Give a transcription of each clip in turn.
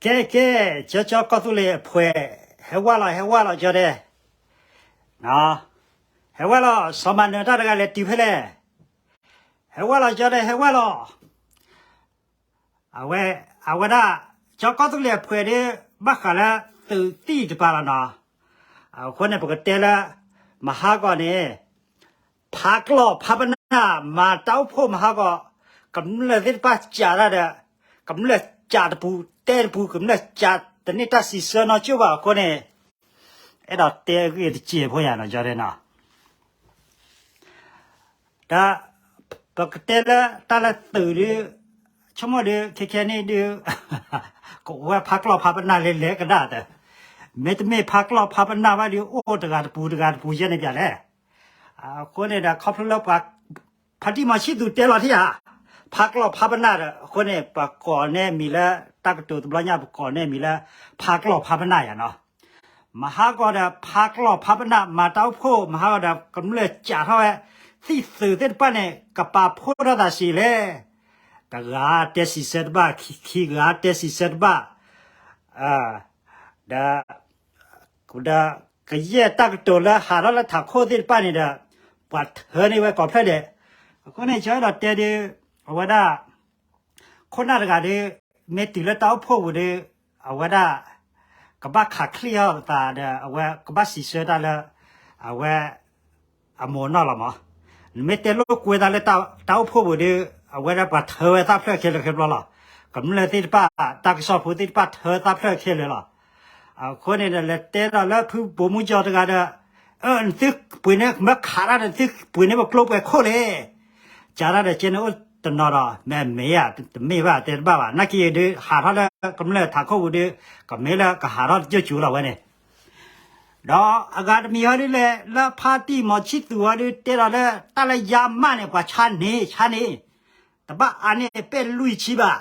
ကဲ ကဲ, ကၠီကၠီကီၢ်သူလ့ၤအဖှဲး, ဟဲဝဲလီၤ ဟဲဝဲလီၤ ကၠီတဲ, ဟဲဝဲလီၤ စီၤမၤနၢၤတၢ်တဂၤလဲၤတုၤဖဲလဲၣ်, ဟဲဝဲလီၤ ကၠီတဲ ဟဲဝဲလီၤ. အဝဲ, အဝဲဒၣ်, ကၠီကီၢ်သူလ့ၤအဖှဲးဒ် ဘၣ်ဃးလၢသုးသံၣ်တပၤလီၤနီၤ. အဃိန့ၣ် ပကတဲလၢ မဟါဂီၤန့ၣ် ဖးကျီၢ်ဖးပနၢ် မၤတၢ်အိၣ်ဖှိၣ်မဟါဂီၤ, ကမျၢၢ်သ့ၣ်တဖၣ်စးတၢ်ဒီး, ကမျၢၢ်စးတပူၤ တဲတပူၤ ကမျၢၢ်စးတန့ၢ်တၢ်စံးဆၢနီကၠိၣ်ဘၣ်အဃိန့ၣ်, အဲၣ်ဒိးတဲဂ့ၢ်တစဲးဖိယၤနီၤ ကၠီတဲနီၤ. ဒီး ပကတဲလၢတၢ်လၢသုးဒ်, ဆိကမိၣ်ဒ် ခဲခဲန့ၣ်ဒ်, ကအိၣ်ဝဲဖးကျီၢ်ဖးပနၢ်လဲၤလဲၤကဒါတၢ်, မ့တမ့ၢ်ဖးကျီၢ်ဖးပနၢ်ဘၣ်ဒ် အိၣ်တဂၤတပူၤတဂၤတပူၤယဲန့ၣ်ပၠးလဲၣ်. အဃိန့ၣ်ဒီး ခီဖျိလၢပှၤ ဖါတံၢ်မီၤဆံၣ်သူးတဲလီၤထံဧါ, ဖးကျီၢ်ဖးပနၢ်ဒီး အဃိန့ၣ် ပှၤကိးန့ၢ်မံၤလၢ တၢ်ကတိၤတဘျီညါ ပကိးန့ၢ်မံၤလၢ ဖးကျီၢ်ဖးပနၢ်ယၤနီၤ. မဟါဂီၤဒီး ဖးကျီၢ်ဖးပနၢ် မၤတၢ်အိၣ်ဖှိၣ် မဟါဂီၤဒီး ကမျၢၢ်စးထီၣ်ဝဲ, သံၣ်သုးသ့ၣ်တဖၣ်န့ၣ် ကပာ်ဖှိၣ်ထီၣ်သးစံးလဲၣ်, တဂၤတဲစံးဆၢတဘၣ်, ခံဂၤတဲစံးဆၢတဘၣ်, ဒီး ဒီး ကယဲၢ်တၢ်ကတိၤလၢဟးထီၣ်လၢထးခိၣ်သ့ၣ်တဖၣ်န့ၣ်ဒီး ပှၤထၢန့ၢ်ဝဲကိးဖျၢၣ်ဒဲး. အဃိန့ၣ် ကၠီအဲၣ်ဒိးတဲဒ်, အဝဲဒၣ် ခိၣ်နၢ်တဂၤဒီး မ့ၢ်တုၤလၢတၢ်အိၣ်ဖှိၣ်ပူၤဒီး အဝဲဒၣ် ကဘၣ်ခးချ့ၣ်အီၤသးဒီး အဝဲကဘၣ်စံးဆၢတၢ်လၢ အဝဲ အမိၢ်နီၢ်လီၤမး. နမ့ၢ်တဲလိာ်ကွဲသးလၢတၢ်အိၣ်ဖှိၣ်ပူၤဒီး အဝဲဒၣ်ပှၤထၢဝဲသၣ်ဖျၢၣ်ခဲလၢာ်ခဲဘျီလီၤ. ကမျၢၢ်သ့ၣ်တဖၣ် တၢ်ကစီၣ်ဖိသ့ၣ်တဖၣ်ထၢသၣ်ဖျၢၣ်ခဲလၢာ်လီၤ. အဃိန့ၣ်ဒီး လဲၤတဲဒီးလၢဖုဘိးမူကၠီတဂၤဒီး, နသုပှ့ၤန့ၢ်မ့ၢ်ခးတၢ်ဒီး နသုပှ့ၤန့ၢ်ပကျိပှဲၤခိၣ်လဲၣ်. ကးတၢ်ဒီးကဲန့ၣ်အိၣ်တနီၤဒီး မ့ၢ်မ့ၢ်ဧါ တမ့ၢ်ဘၣ် တဲတဘၣ်ဘၣ် နာ်က့ၤဒုး ဟးထီၣ်လၢကမျၢၢ်ထးခိၣ်ပူၤဒီး ကမ့ၢ်လၢကဟးထီၣ်တကၠိကၠိလီၤဝဲန့ၣ် ဒီးအဂၤတမံၤဟီဒ်လဲၣ် လၢဖါတံၢ်မီၤဆံၣ်သူးဟီဒုးတဲဒီးလၢ တၢ်လၢယါမးန့ၣ် ပှၤဆါန့ၣ် ဆါန့ၣ် တဘၣ်အါန့ၢ်ပဲၣ်လွံၢ်ဆံဘၣ်.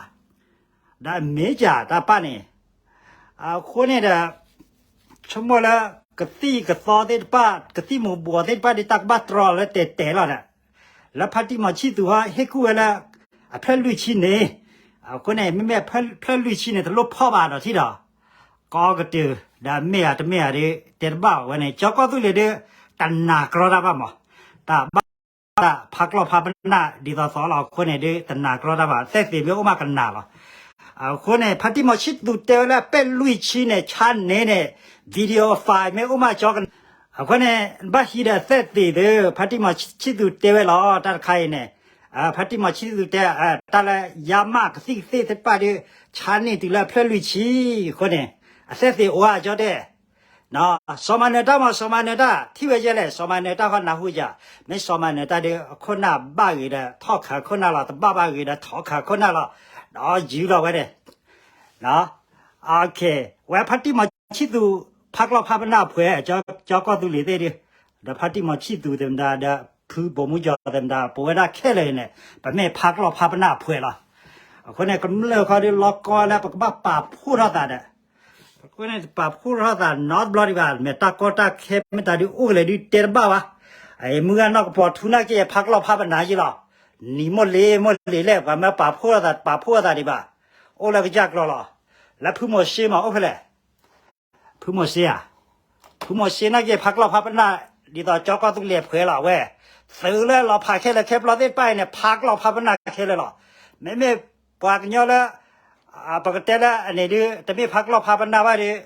ဒီးမ့ၢ်ကၢ်တၢ်ပၢ်န့ၣ် အဃိန့ၣ်ဒီး ဆိကမိၣ်လၢ ကသံၣ်ကသီသ့ၣ်တဖၣ် ကသံၣ်မူၤဘှီးသ့ၣ်တဖၣ်ဒ်တၢ်ကဘၣ်တြီလၢတဲာ်တဲာ်လီၤဒီး လၢဖါတံၢ်မီၤဆံၣ်သူးဟီ ဟ့ၣ်ကူၣ်ဝဲလၢ အဖျၢၣ်လွံၢ်ဆံန့ၣ်, အဃိန့ၣ် မ့မ့ၢ်ဖျၢၣ်လွံၢ်ဆံန့ၣ် တလိၣ်ဖီၣ်ဘၣ်ဒီးထံဒီး ကီကတၢၢ် ဒီးမ့ၢ်ဧါတမ့ၢ်ဧါဒီး တဲတဘၣ်ဝဲန့ၣ် ကၠီကီၢ်သူလ့ၤဒီး တနာ်ကြီတၢ်ဘၣ်မး, တၢ်ဘၣ်တၢ်ဖးကျီၢ်ဖးပနၢ် ဒ်သိးသိးလီၤအဃိန့ၣ်ဒီး တနာ်ကြီတၢ်ဘၣ် သဲၣ်သ့ၣ်မ့ၢ်အိၣ်မးကနာ်လီၤ. အဃိန့ၣ် ဖါတံၢ်မီၤဆံၣ်သူးတဲဝဲလၢ ပဲၣ်လွံၢ်ဆံန့ၣ် ဆါန့ၣ်န့ၣ် video file မ့ၢ်အိၣ်မးကၠီက အဃိန့ၣ် ဘၣ်ဟံးဒီးသဲၣ်သ့ၣ်ဒီး ဖါတံၢ်မီၤဆံၣ်သူးတဲဝဲလီၤ တၢ်တခါအံၤန့ၣ်, ဖါတံၢ်မီၤဆံၣ်သူးတဲ တၢ်လၢယါမးကသံၣ်ကသ့ၣ်သ့ၣ်တဖၣ်ဒီး ဆါန့ၢ်တုၤလၢအဖျၢၣ်လွံၢ်ဆံ, အဃိန့ၣ် အသဲၣ်သ့ၣ်အိၣ်ဧါကၠီတဲ စီၤမၤနၢၤတၢ်မး စီၤမၤနၢၤတၢ် ထံၣ်ဝဲကဲလဲၣ် စီၤမၤနၢၤတၢ်ဃီနၢ်ဟူယၤ, မ့ၢ်စီၤမၤနၢၤတၢ်ဒီး အခိၣ်နၢ်ဘၣ်ဂ့ၤဒီး ထီၣ်ခးခိၣ်နၢ်လီၤ တဘၣ်ဘၣ်ဂ့ၤဒီး ထီၣ်ခးခိၣ်နၢ်လီၤ, ဒီးယုၢ်လီၤဝဲန့ၣ် ဝဲဖါတံၢ်မီၤဆံၣ်သူး ဖးကျီၢ်ဖးပနၢ်အဖှဲး ကၠီကီၢ်သူလ့ၤသ့ၣ်ဒီး, ဒီးဖါတံၢ်မီၤဆံၣ်သူးသ့ၣ်မတၤဒီး ဖုဘိၣ်မူကၠီသ့ၣ်မတၤ ပဝဲဒၣ်ခဲလၢာ်န့ၣ် ပမ့ၢ်ဖးကျီၢ်ဖးပနၢ်အဖှဲးလီၤ. အဃိန့ၣ် ကမျၢၢ်ခီဒီးလီၤကီလၢပကဘၣ်ပာ်ဖှိၣ်ထီၣ်သးဒီး အဃိန့ၣ် ပာ်ဖှိၣ်ထီၣ်သးနီတဘျီဒံးဘၣ် မ့ၢ်တၢ်ကီတၢ်ခဲမ့ၢ်တၢ်ဒုးအိၣ်ကလဲာ်ဒုးတဲတဘၣ်ဘၣ်, မုၢ်ဂၤနီၢ်ကပီၤထူနာ်က့ၤဖးကျီၢ်ဖးပနၢ်ယ့လီၤ, နံၤမိၢ်လ့ၤမိၢ်လ့ၤလဲၣ် ပှၤမ့ၢ်ပာ်ဖှိၣ်ထီၣ်သး ပာ်ဖှိၣ်ထီၣ်သးဒံးဘၣ်, အိၣ်လၢကစၢ်ကျီၤလီၤ, လၢဖုမိၤၡ့မးအိၣ်ဖဲလဲၣ် ဖုမိၤၡ့ဧါ, ဖုမိၤၡ့နာ်က့ၤဖးကျီၢ်ဖးပနၢ် ဒ်သိးကၠီကီၢ်သူလ့ၤအဖှဲးလီၤဝဲ, သုးလၢလီၤဖးခဲလၢာ်ခဲပျီသ့ၣ်တဖၣ်အံၤန့ၣ် ဖးကျီၢ်ဖးပနၢ်ခဲလၢာ်လီၤ, မ့မ့ၢ်ပှၤကညီလၢ ပကတဲလၢအန့ၣ်ဒုး တမ့ၢ်ဖးကျီၢ်ဖးပနၢ်ဘၣ်ဒီး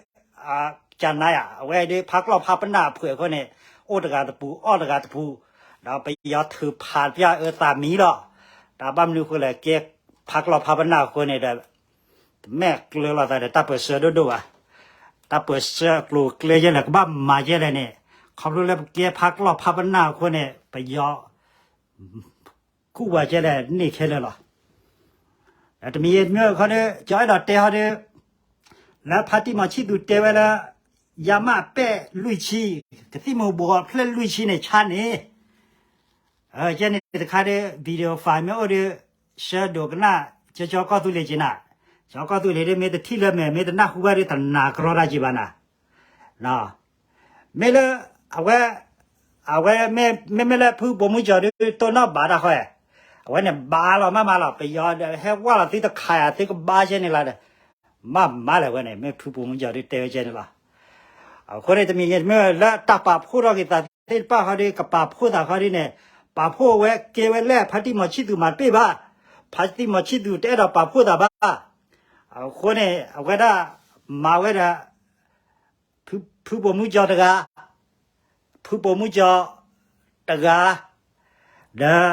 ကနၤယၤ အဝဲဒုးဖးကျီၢ်ဖးပနၢ်အဖှဲးအဃိန့ၣ် အိၣ်တဂၤတပူၤ အီၣ်တဂၤတပူၤ, ဒီးပယီၤထုးဖးပျၢ်အၢသးမံလီၤ, တၢ်ဘၣ်မနုၤအဃိလဲၣ် ကဲဖးကျီၢ်ဖးပနၢ်အဃိန့ၣ်ဒီး တမ့ၢ်ကျၢၤလိာ်သးဒီးတၢ်ပၢၢ်ဆၢဒိၣ်ဒိၣ်ဘၣ်, တၢ်ပၢၢ်ဆၢအကျိၤအကျဲယဲလဲၣ် ကဘၣ်မၤယဲလဲၣ်န့ၣ်, ခီဖျိလၢပကဲဖးကျီၢ်ဖးပနၢ်အဃိန့ၣ် ပယီၤ ကူၣ်ဝဲကဲလဲၣ်န့ၣ်ခဲလၢာ်လီၤ. တမံၤယဲၢ်တမံၤခီဒီး ကၠီအဲၣ်ဒိးတဲဟီဒီး လၢဖါတံၢ်မီၤဆံၣ်သူးတဲဝဲလၢ ယါမးပဲၣ်လွံၢ်ဆံ, ကသံၣ်မူၤဘှီးဖျၢၣ်လွံၢ်ဆံန့ၣ် ဆါန့ၣ် ကဲန့ၣ်တခါဒီး video file မ့ၢ်အိၣ်ဒီး ဆှၢဒိးကနၣ် ကၠီကၠီကီၢ်သူလ့ၤက့ၤနၤ, ကၠီကီၢ်သူလ့ၤဒီး မ့ၢ်တထံၣ်လၢမဲာ် မ့ၢ်တနၢ်ဟူဘၣ်ဒီး တနာ်ကြီတၢ်က့ၤဘၣ်နၤ မ့ၢ်လၢ အဝဲ အဝဲ မ့မ့ၢ်လၢဖုဘိၣ်မူကၠီၤဒုး တိၢ်နီၣ်ဘၣ်တၢ်ဃီ, အဝဲန့ၣ်ဘၣ်လီၤမးမးလီၤ ပယီၤဒီး ဟဲဝဲလီၤသုတခါယၤ သုကဘါဆဲန့ၣ်လီၤဒီး မးမးလဲၣ်ဝဲန့ၣ် မ့ၢ်ဖုပိာ်မူကၠီၤဒုးတဲဝဲကဲန့ၣ်လီၤ. အဃိန့ၣ် တမံၤဂ့ၤတမံၤဂ့ၤ လၢတၢ်ပာ်ဖှိၣ်ထီၣ်က့ၤသးသ့ၣ်တဖၣ်ဃီဒီး ကပာ်ဖှိၣ်သးဃီဒ်န့ၣ် ပာ်ဖှိၣ်ဝဲကဲဝဲလဲၣ် ဖါတံၢ်မီၤဆံၣ်သူးမၤတပ့ၢ်ဘၣ်, ဖါတံၢ်မီၤဆံၣ်သူးတအဲၣ်ဒိးပာ်ဖှိၣ်သးဘၣ်. အဃိန့ၣ် အဝဲဒၣ်မၤဝဲဒီး ဖု ဖုပိာ်မူကၠီၤတဂၤ, ဖုပိာ်မူကၠီၤတဂၤ, ဒီး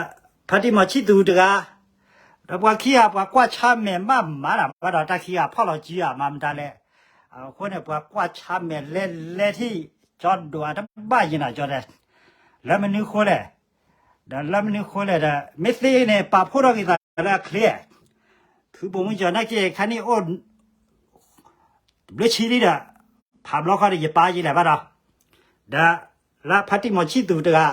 ဖါတံၢ်မီၤဆံၣ်သူးတဂၤ, ဒီးပှၤခံဂၤ ပှၤကွၢ်ဆါမဲာ်မးမးတၢ်ဘၣ်ဒီး တၢ်ခံဂၤဖီၣ်လီၤစုဧါ မၤမတၤလဲၣ်. အဃိန့ၣ် ပှၤကွၢ်ဆါမဲာ်လဲၤလဲၤထံၣ် ကၠီဒိးအတဘၣ်ယံၤနၤကၠီတဲ, လၢမနုၤဃိလဲၣ်, ဒီးလၢမနုၤဃိလဲၣ်ဒီး မ့ၢ်သ့န့ၣ် ပာ်ဖှိၣ်ထီၣ်က့ၤသးလၢအချ့, ဖုပိာ်မူကၠီၤနာ်က့ ခါနံၣ်အိၣ် ဘျုးဆံလံဒီး ဖးဘျီခီဒီး ယပၢ်ယံၤလဲၣ်ဘၣ်ဒီး, ဒီးလၢဖါတံၢ်မီၤဆံၣ်သူးတဂၤ,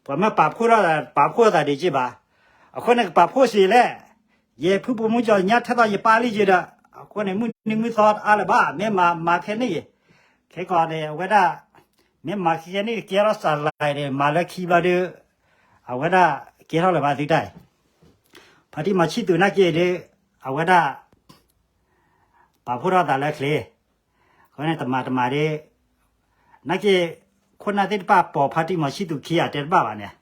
ပှၤမ့ၢ်ပာ်ဖှိၣ်ထီၣ် ပာ်ဖှိၣ်သးဒံးက့ဘၣ်. အဃိန့ၣ် ကပာ်ဖှိၣ်စ့လဲၣ်, ယဲဖုပိာ်မူကၠီၤညါထဲသိးယပၢ်လံယံၤဒီး, အဃိန့ၣ် မုၢ်နံၤမုၢ်သီတအါလၢၤဘၣ်, မ့ၢ်မၤမၤခဲန့ၣ်, ခဲကီးန့ၣ် အဝဲဒၣ် မ့ၢ်မၤခဲန့ၣ် ကဲထီၣ်စးလၢ်ဒီး မၤလၢခံဘျီဒီး အဝဲဒၣ်ကဲထီၣ်လၢၤဘၣ်သုတၢ်အံၤ, ဖါတံၢ်မီၤဆံၣ်သူးနာ်က့ဒီး အဝဲဒၣ် ပာ်ဖှိၣ်ထီၣ်သးလၢချ့, အဃိန့ၣ် တမၤတမၤဒီး နာ်က့ ခိၣ်နၢ်သ့ၣ်တဖၣ်ပိာ်ဖါတံၢ်မီၤဆံၣ်သူးခံဂၤတဲတဘၣ်ဘၣ်န့ၣ်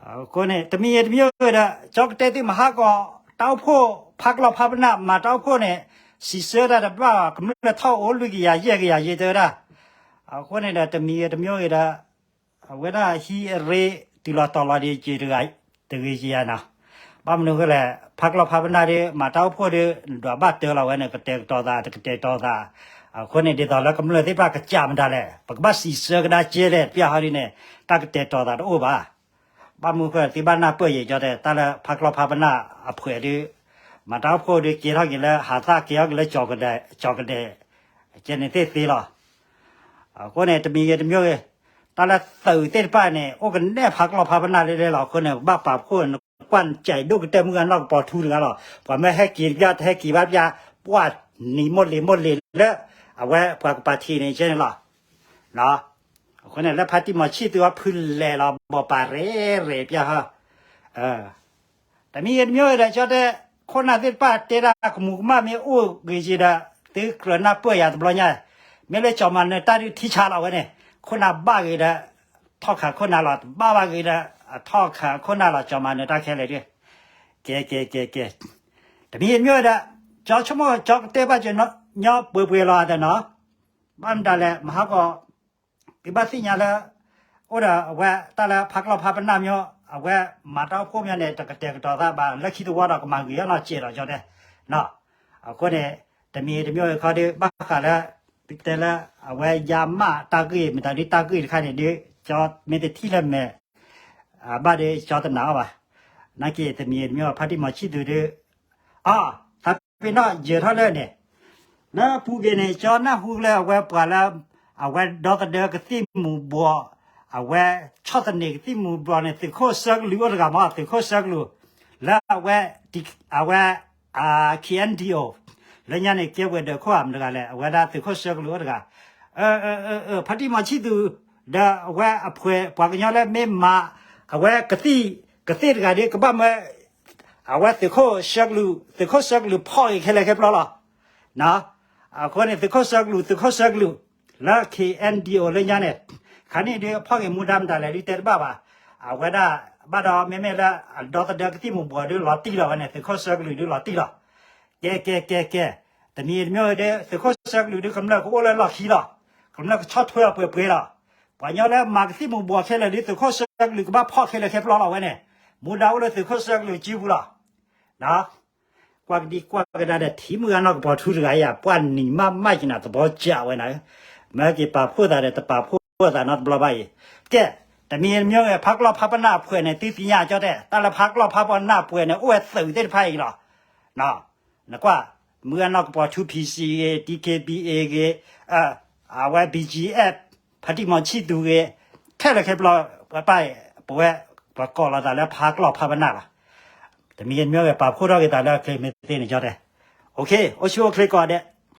အဃိန့ၣ် တမံၤဂ့ၤတမံၤဂ့ၤဒီး ကၠီကတဲသုမဟါကီး တၢ်အိၣ်ဖှိၣ် ဖါကျီဖါပနၢ် မၤတၢ်အိၣ်ဖှိၣ်န့ၣ် စံးဆၢတၢ်တဘၣ် ကမျၢၢ်ထီၣ်အိၣ်လွံၢ်ကယၤယဲၢ်ကယၤယဲၢ်တဲဝဲဒၣ်, အဃိန့ၣ်ဒီး တမံၤဂ့ၤတမံၤဂ့ၤဒီး အဝဲဒၣ်ဟံးအရ့တုၤလီၤတီၤလီၤဒံးက့ၤတဂ့ၤကယၤနီၤ, ဘၣ်မနုၤဃိလဲၣ် ဖါကျီဖါပနၢ်ဒီး မၤတၢ်အိၣ်ဖှိၣ်ဒီး ဒွးဘၣ်တၢ်လီၤဝဲန့ၣ် ကတဲာ်ကတီၤသး တကတဲာ်ကတီၤသး, အဃိန့ၣ် ဒ်သိးလၢကမျၢၢ်သ့ၣ်တဖၣ်ကစၢ်မတၤလဲၣ် ပကဘၣ်စံးဆၢကဒါကဲလဲၣ် တပျၢ်ဟီဒ်န့ၣ် တၢ်ကတဲာ်ကတီၤသးတအိၣ်ဘၣ်. ဘၣ်မနုၤဃိ သုဘၣ်နၢ်ပၢၢ်ယံာ်ကၠီတဲ တၢ်လၢဖါကျီဖါပနၢ်အဖှဲးဒီး မၤတၢ်အိၣ်ဖှိၣ်ဒီးကဲထီၣ်က့ၤလၢဟးသၣ်ကဲထီၣ်က့ၤလၢကၠီၤကဒဲး, ကဲန့ၣ်သ့ၣ်သ့လီၤ. အဃိန့ၣ် တမံၤဂ့ၤတမံၤဂ့ၤ, တၢ်လၢသုးသ့ၣ်တဖၣ်န့ၣ် အိၣ်ကနဲၣ်ဖါကျီဖါပနၢ်လဲလဲလီၤ. အဃိန့ၣ် ဘၣ်ပာ်ဖှိၣ် နကွၢ်ကၠဲးဒိၣ်ကတၢၢ်မုၢ်ဂၤနီၢ်ကပီၤထူတဂၤလီၤ. ပှၤမ့ၢ်ဟဲက့ၤတပျၢ် တဟဲက့ၤဘၣ်တပျၢ် ပှၢ်နံၤမိၢ်လ့ၤမိၢ်လ့ၤလၢ အဝဲပှၤကပၤထံးန့ၣ်ကဲန့ၣ်လီၤ. အဃိန့ၣ် လၢဖါတံၢ်မီၤဆံၣ်သူးအဖုလဲၣ်လီၤ ဘီၣ်ပာ်ရဲၣ်ရဲၣ်ပျၢ်ဟီ တမံၤဂ့ၤတမံၤဂ့ၤဒီး ကၠီတဲ ခိၣ်နၢ်သ့ၣ်တဖၣ်တဲဒၣ်ကမူးကမၣ်မ့ၢ်အိၣ်ဂ့ၤက့ၤဒီး သုကြၢးနၢ်ပၢၢ်ယၤတဘျီညါ, မ့ၢ်လၢကၠီၤမၤနၢၤတၢ်ဒုးထံဆါလီၤဝဲန့ၣ်, ခိၣ်နၢ်ဘၣ်ဂ့ၤဒီး ထီၣ်ခးခိၣ်နၢ်လီၤ, တဘၣ်ဘၣ်ဂ့ၤဒီး ထီၣ်ခးခိၣ်နၢ်လီၤ ကၠီၤမၤနၢၤတၢ်ခဲလၢာ်ဒုး, ကဲ ကဲ ကဲ ကဲ, တမံၤဂ့ၤတမံၤဂ့ၤဒီး ကၠီဆိကမိၣ် ကၠီကတဲဘၣ်ကၠီညီ ပှဲၤပှဲၤလီၤအသးနီၤ, ဘၣ်မတၤလဲၣ် မဟါကီး သုဘၣ်သ့ၣ်ညါလၢ အိၣ်ဒီးအဝဲတၢ်လၢဖါကျီဖါပနၢ်မ့ၢ် အဝဲမၤတၢ်အိၣ်ဖှိၣ်မ့ၢ်န့ၣ် တကတဲာ်ကတီၤသးဘၣ် လၢခံတဝီဒီးကမၤဂ့ၤအီၤနီၢ်စဲးဒီးကၠီတဲ, အဃိန့ၣ် တမံၤတမံၤခီဒီး ဘၣ်ဃးလၢ သုတဲလၢ အဝဲယါမၢ်တၢ်ဂ့ၢ် မတၤဒ်တၢ်ဂ့ၢ်တခါန့ၣ်ဒုး ကၠီမ့ၢ်တထံၣ်လၢမဲာ် ဘၣ်ဒီးကၠီတနာ်အီၤဘၣ်, နာ်က့ တမံၤတမံၤဖါတံၢ်မီၤဆံၣ်သူးဒုး အ သးပ့ၤနီၣ်ယၢၤထီၣ်လၢန့ၣ်, လၢပူၤကွံာ်န့ၣ် ကၠီနၢ်ဟူလၢအဝဲပှၤလၢ အဝဲဒီသဒၢကသံၣ်မူၤဘှီး, အဝဲဆီၣ်သနံးကသံၣ်မူၤဘှီးန့ၣ် သုးခိၣ်ဆၢကလုာ်အိၣ်တဂၤမ့ၢ် သုးခိၣ်ဆၢကလုာ်, လၢအဝဲ အဝဲ KNDO လၢညါန့ၣ် ကဲဝဲၤဒၢးခိၣ်ဧါမတဂၤလဲၣ် အဝဲဒၣ်သုးခိၣ်ဆၢကလုာ်အိၣ်တဂၤ, ဖါတံၢ်မီၤဆံၣ်သူး ဒီးအဝဲအဖှဲးပှၤကညီလၢမ့ၢ်မၤ အဝဲကသံၣ် ကသံၣ်တဂၤဒီး ကဘၣ်မၢ အဝဲသုးခိၣ်ဆၢကလုာ် သုးခိၣ်ဆၢကလုာ်ဖီၣ်ဂ့ၤခဲလၢာ်ခဲပျီလီၤ. အဃိန့ၣ် သုးခိၣ်ဆၢကလုာ် သုးခိၣ်ဆၢကလုာ် လၢ KNDO လၢညါန့ၣ် ခါနံၣ်ဒုးဖီၣ်ဂ့ၤမူဒါမတၤလဲၣ်ဒုးတဲတဘၣ်ဘၣ်. အဝဲဒၣ် ဘၣ်ဒီးမ့မ့ၢ်လၢအဒီသဒၢကသံၣ်မူၤဘှီးဒုးလီၤတံၢ်လီၤဝဲန့ၣ် သုးခိၣ်ဆၢကလုာ်ဒုးလီၤတံၢ်လီၤ. ကဲ ကဲ ကဲ ကဲ, တမံၤတမံၤဒီး သုးခိၣ်ဆၢကလုာ်ဒုးကမျၢၢ်ကအိၣ်လၢလီၢ်ခံလီၤ. ကမျၢၢ်ကဆီၣ်ထွဲအီၤပှဲၤပှဲၤလီၤ. ပှၤကညီလၢမၤကသံၣ်မူၤဘှီးခဲလၢာ်ဒုး သုးခိၣ်ဆၢကလုာ်ကဘၣ်ဖီၣ်ခဲလၢာ်ခဲပျီလီၤဝဲန့ၣ်, မူဒါအိၣ်လၢသုးခိၣ်ဆၢကလုာ်စုပူၤလီၤ. ကွၢ်ကဒံကွၢ်ကဒါဒီး ထံမုၢ်ဂၤနီၢ်ကပီၤထူတဂၤအံၤ ပှၢ်နံၤမးမးကနၣ်သဘီကၢ်ဝဲနၤ, မ့ၢ်က့ၤပာ်ဖှိၣ်သးဒီးတပာ်ဖှိၣ်သးနီတဘျီဘၣ်အံၤ, ကဲ, တမံၤတမံၤဂ့ၤ ဖါကျီၢ်ဖါပနၢ်အဖှဲးန့ၣ် သုသ့ၣ်ညါကၠီတဲ, တၢ်လၢဖါကျီၢ်ဖါပနၢ်အဖှဲးန့ၣ် အိၣ်ဝဲသုးသ့ၣ်တဖၣ်အံၤလီၤ. နကွၢ်, မုၢ်ဂၤနီၢ်ကပီၤထူ PC ဂ့ၤ, DKBA ဂ့ၤ, အဝဲ BGF ဖါတံၢ်မီၤဆံၣ်သူးဂ့ၤ, ခဲလၢာ်ခဲပျီ ပပၢ်အံၤ ပဝဲ ပှၤကိးလီၤသးလၢဖါကျီၢ်ဖါပနၢ်လီၤ. တမံၤတမံၤဂ့ၤ ပာ်ဖှိၣ်ထီၣ်က့ၤသးလၢအချ့မ့ၢ်သ့န့ၣ်ကၠီတဲ, အိၣ်ဆူၣ်အိၣ်ချ့ကိးဂၤဒဲး.